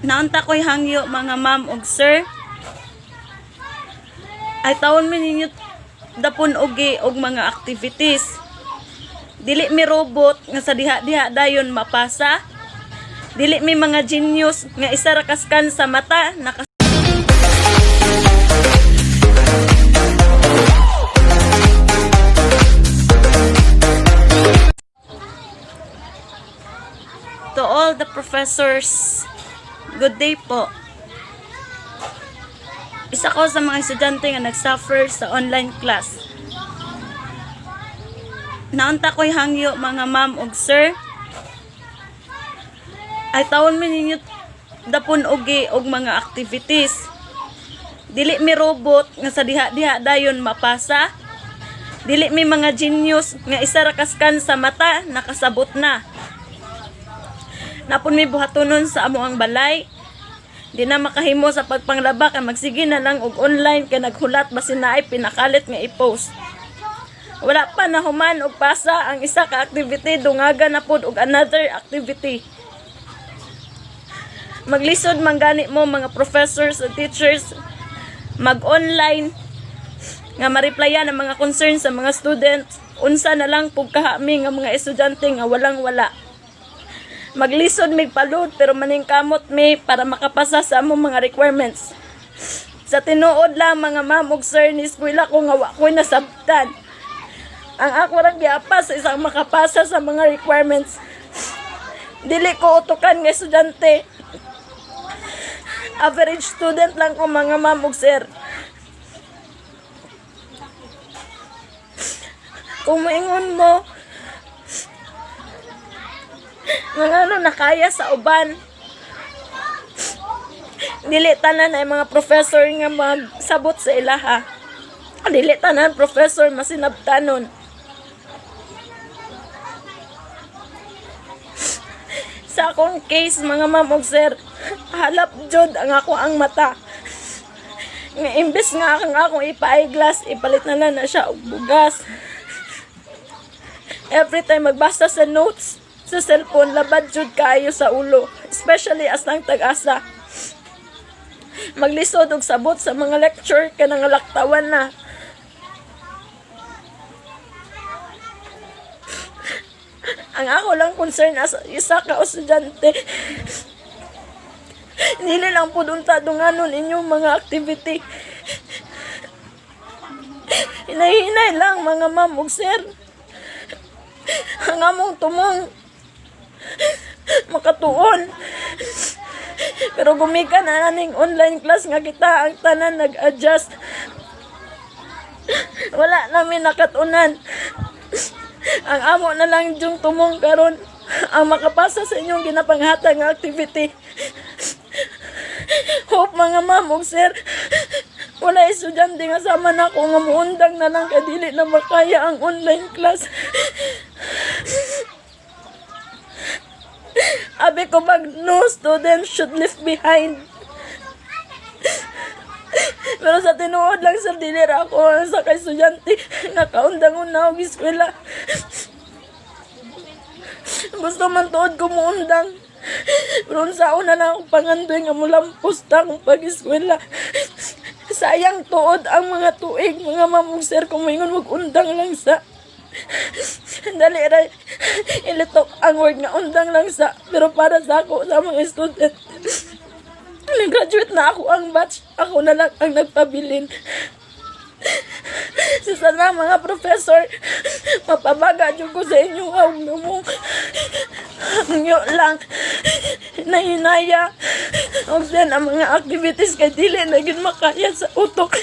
Naunta ko'y hangyo, mga ma'am ug sir. Ay taon mi ninyo dapon ugi og mga activities. Dili mi robot nga sa diha-diha dayon mapasa. Dili mi mga genius nga isa ra ka scan sa mata naka. To all the professors, good day po. Isa ko sa mga estudyante nga nagsuffer sa online class. Naunta ko'y hangyo, mga ma'am ug sir. Ay taon mi ninyo dapon ugi og mga activities. Dili mi robot nga sa diha-diha dayon mapasa. Dili mi mga genius nga isa ra ka scan sa mata nakasabot na. Napon mi buhatonon sa amo ang balay. Di na makahimo sa pagpanglaba kay magsige na lang og online kay naghulat basin naay pinakalit nga i-post. Wala pa nahuman og pasa ang isa ka activity, dungaga na pod og another activity. Maglisod man gani mo, mga professors and teachers, mag-online nga ma-replyan ang mga concerns sa mga students. Unsa na lang pug kahami nga mga estudyante nga walang wala? Maglisod mig palud pero maningkamot mi para makapasa sa among mga requirements. Sa tinuod lang, mga ma'am ug sir, ni eskwela ko nga wa ko'y nasabtan. Ang ako rang giapas sa isang makapasa sa mga requirements. Dili ko utukan nga estudyante. Average student lang ko, mga ma'am ug sir. Kung moingon mo nga ano nakaya sa uban, dili tanan ay mga professor nga magsabot sa ilaha. Dili tanan professor masinabtanon. Sa akong case, mga ma'am ug sir, halap jud ang ako ang mata. Nga imbes nga akong akong ipa-eyeglass, ipalit na lang na siya og bugas. Every time magbasa sa notes sa cellphone, labad jud kaayo sa ulo, especially as nang tag-asa. Maglisod og sabot sa mga lecture kay nangalaktawan na. Ang ako lang concern as isa ka estudyante, dili lang pud unta dunganon inyong mga activity. Hinay-hinay lang, mga ma'am ug sir. Ang among tumong makatuon. Pero gumikan na naning online class nga kita ang tanan nag-adjust. Wala namin nakatunan. Ang amo na lang yung tumong karon ang makapasa sa inyong ginapanghatag nga activity. Hope, mga ma'am ug sir, wala estudyante nga sama na ako nga muundang na lang kay dili na makaya ang online class. Abi ko bag no student should leave behind. Pero sa tinuod lang, sir, dili ra ako sa kay estudyante nga kaundang na og eskwela. Gusto man tuod ko muundang. Pero unsaon na lang akong pangandoy nga mulampos ta akong pag-eskwela? Sayang tuod ang mga tuig, mga ma'am ug sir, kung moingon mag undang lang sa. Dali ra ilitok ang word nga undang lang sa. Pero para sa ako, sa mga student, nag-graduate na ako ang batch. Ako na lang ang nagpabilin. Sa sana mga professor, mapabaga jud ko sa inyong awg mo. Hangyo lang, nahinaya. Og sen ang mga activities kay dili na gyud makaya sa utok.